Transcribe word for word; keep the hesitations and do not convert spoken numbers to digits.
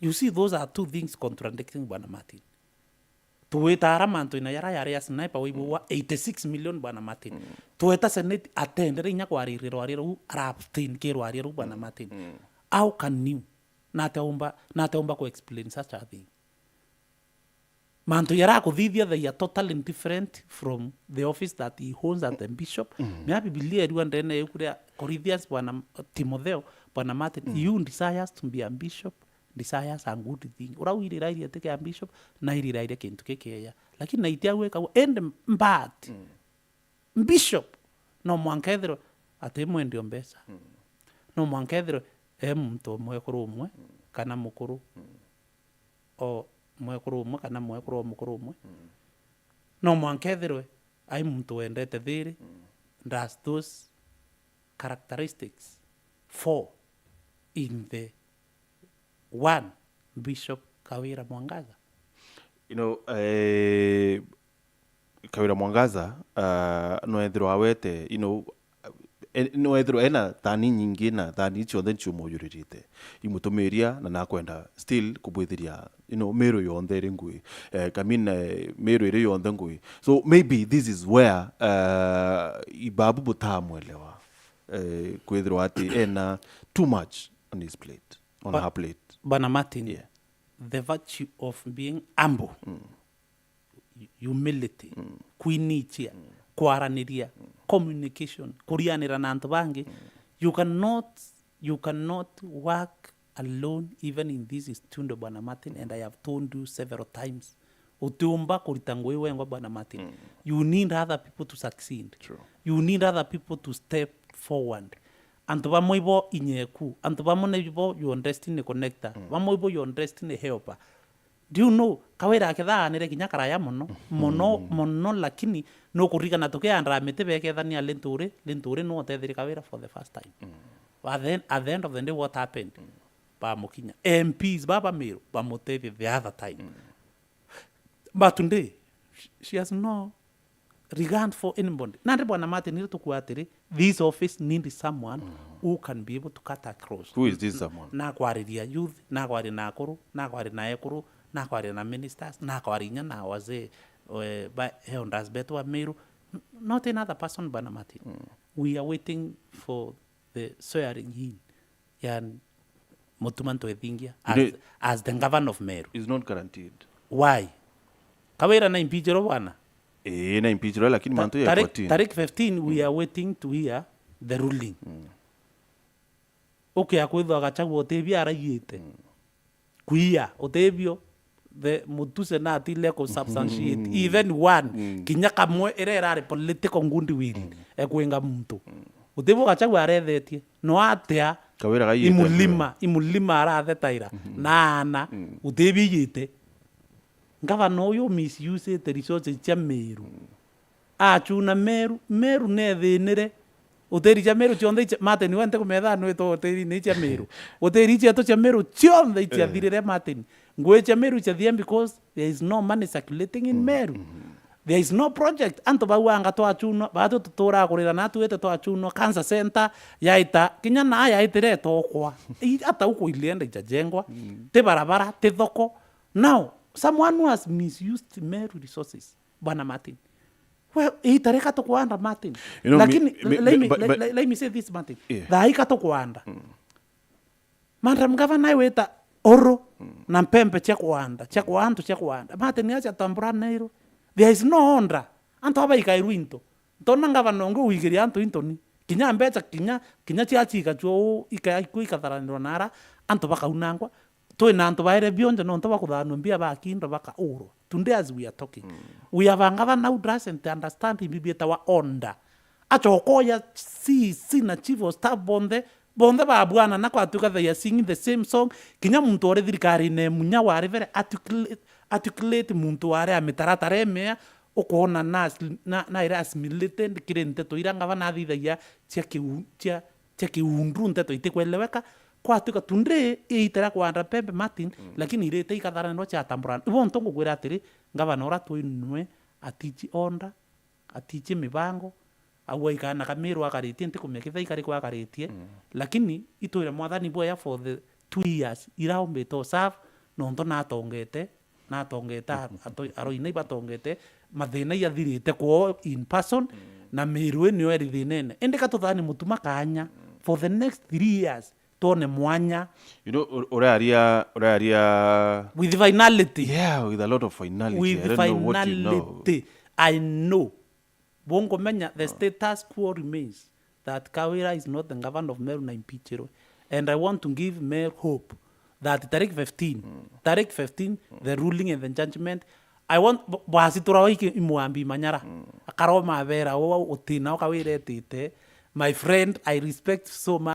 You see, those are two things contradicting, Bwana Martin. Twita ara mantu ina yara yari ya sniper waibua eighty-six million, Bwana Martin. Tweta Senate atendere inya kwaririra rwaria ruu, ara abstain ki rwaria ruu, Bwana Martin. How can you? Nate umba, nate umba ku explain such a thing? Mantu yara akuthithia, they are totally different from the office that he holds as the bishop. Mea Bibilia erua ndene yuku ria Corinthians, Bwana Timotheo, Bwana Martin, you desires to be a bishop, desires a good thing. Ura wiriraire ati kia bishop, na iriraire kintu kikeya. Lakini na iti au ikagwa, ende mbati. Bishop, no mwanka ethirwe ati mwendia o mbeca. No mwanka ethirwe e muntu o mwekuru umwe, kana mukuru o mwekuru umwe, kana mwekuru o mukuru umwe. No mwanka ethirwe ai muntu wendete thiri. Does those characteristics fall in the one Bishop Kawira Mwangaza? You know, eh, Kawira Mwangaza, uh, no ethirwa awete, you know, eh, no ethirwa ena thani nyingi na thani cionthe ncio mujuririte. Imutumiria na nakwenda still kubwithiria, you know, Meru yonthe iri ngui. Eh, I mean, eh, Meru iri yonthe ngui. So maybe this is where, uh, ibabu butamwelewa. Eh, kwithirwa ati ena too much on his plate, on But her plate. Bwana Martin, Yeah. the virtue of being humble, humility, kwinichia, kwaraniria, communication, kurianira na antu bangi. You cannot, you cannot work alone, even in this studio, Bwana Martin, and I have told you several times. Utiumba kurita ngui wengwa, Bwana Martin. You need other people to succeed. True. You need other people to step forward. Antu bamwe ibo inyeku, antu bamwe nibo your destiny connector, bamwe ibo your destiny helper. Do you know, Kawira akethaanire kinya karaya mono, mono, mono, lakini nukuririkana tukiandaa miti bekethania Linturi, Linturi no utethirie Kawira for the first time. At the, at the end of the day, what happened? Bamukinya. M Ps baba Meru bamutethia the other time. But today, she, she has no regard for anybody. Nandi Bwana Martin, iri tukua atiri, this office need someone who can be able to cut across. Who is this someone? Nakwariria youth, nakwaria na akuru, nakwaria na ekuru, nakwaria na ministers, nakwaria inya na wazee, eh, ba elders betu ba Meru. N-, not another person, Bwana Martin. We are waiting for the swearing in ya Mutuma Ntwethingia as, You know, as the governor of Meru. Is not guaranteed. Why? Kawira na impeachable bwana? Ii, na impeachable, lakini Ta-, mantu ya tarik-, kotini. Tarik fifteen, we are waiting to hear the ruling. Ukia kwithwa Gachagua utibia araiyite. Kuia, utibio, the Mutuse na atile ku substantiate even one, kinya kamwe, ira irari political goodwill, ekwinga muntu. Utibio Gachagua arethetie. No atia? Kawira gaiyite imulima, imulima arathetaira. Na ana, utibio iyite. Ngavana uyu misusite resources cia Meru. Achuna Meru, Meru nethinire. Utiri cia Meru cionthe icia, Martin, we ntikumethana nwitwa utiri-ini cia Meru. Utiri cietu cia Meru cionthe iciathirire, Martin. Ngui cia Meru iciathire because there is no money circulating in Meru. There is no project. Antu bau anga twachunwa, batu tuturaa kurira na twite twachunwa, cancer center yaita, kinya na yaitire itokwa. I-, hata huko ilienda ijajengwa, ti barabara, ti thoko. Now, someone who has misused Meru resources, Bwana Martin. Well, itareka tukwanda, Martin. You know, lakini, me, me, let me, but, let, but let, let me say this, Martin. Yeah. Thaika tukwanda. Madam Governor, nawe wita uru na mpembe cia kwanda, cia kwa antu cia kwanda. Martin, acha tambura Meru. There is no order. Antu aba ikairwa into. Ntona ngavana ungi uigiria antu intoni. Kinya mbeca, kinya, kinya cia chika chuo ika-, ikatharanirwa nara, antu bakaunangwa. Twina antu baire bionje nontu bakuthanua mbia bakindo bakaurwa. Today as we are talking, we have a governor who doesn't understand ibi bietawa order. Achokoya C C na chief of staff bonthe, bonthe babwana na kwatuka they are singing the same song. Kinya muntu uri thirikarine munya wari very articulate, articulate muntu wari a mitaratara imea, ukwona na asli-, na, na ira assimilated kiri nteto ira ngavana athithagia cia kiu-, cia, cia kiundu, nteto itikweleweka. Kwatuka today iitira kwanda mpembe, Martin, lakini irite ikatharanirwa ciatamburana. Ibo ntu ngukwira atiri, ngavana ura twinwe atichi order, atichi mibango, au aikana Kamiru akaritie, ntikumenya kitha ikari kwa akaritie, lakini itwire Mwathani bwea for the two years ira ombite o serve, nontu natongete, natongete a-, ato-, aroina ibatongete, mathina iathirite kwoo in person, na Meru niyo eri thinene. Indi ka tuthani Mutuma kanya for the next three years, twone mwanya. You know, ur-, uraria, uraria With finality. Yeah, with a lot of finality. With I don't know what you know. Finality, I know. Bungumenya, the status quo remains that Kawira is not the governor of Meru na impeachirwe. And I want to give Meru hope that tarik fifteen, tarik fifteen, the ruling and the judgment, I want, b-, bwasi turawa iki imwambi manyara. Akaroma abera, o utina o Kawira etite. My friend, I respect so much.